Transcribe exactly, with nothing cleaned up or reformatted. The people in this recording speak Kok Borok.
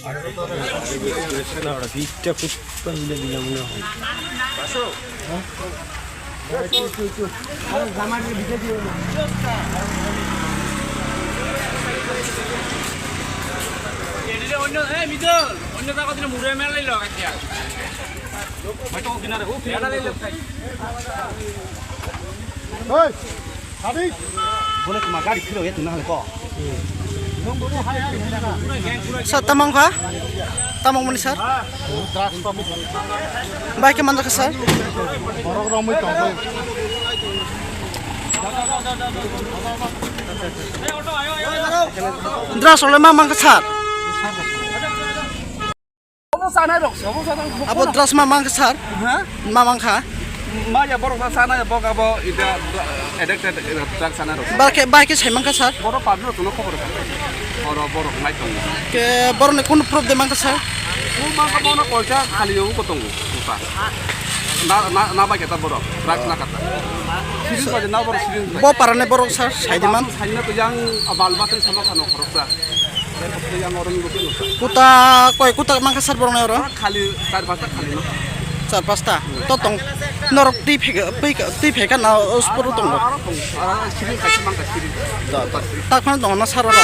Hey, Sadiq. Bole tuma gari phiro ya tuna hale ko. Sir, tamang kha? Tamang mani sir? Bai ke manjak sir? Borok romwi tongwi. Drugs ole ma mang kha sir? Obo sanai rok se, obo sanai rok. Abo drugs ma mang kha sir? Ha? Ma mang kha? Ma ya borok sa sanai bok abo ida addicted drugs sanai rok. Ba ke, ba ke sai mang kha sir? Borok pablo tuno khobor. Oro borok nai tongo. Ke borok ni kun problem mang kha sir? Kun mang kha bono koisa khali yo ko tongo. Upa. Na, na, na ba keta borok, drugs na kata. Sirin ba na borok sirin. Bo parane borok sir, sai di man. Sai na to yang abal ba sai sama khano khorok sa. Kuta koi kuta mang kha sir borok nai oro? Khali char pasta khali no. Char pasta. To tong norok twi phega, twi phega na os poro tong. Aro tong, aro siri khai mang ka siri. Tak phano tong na sir oro.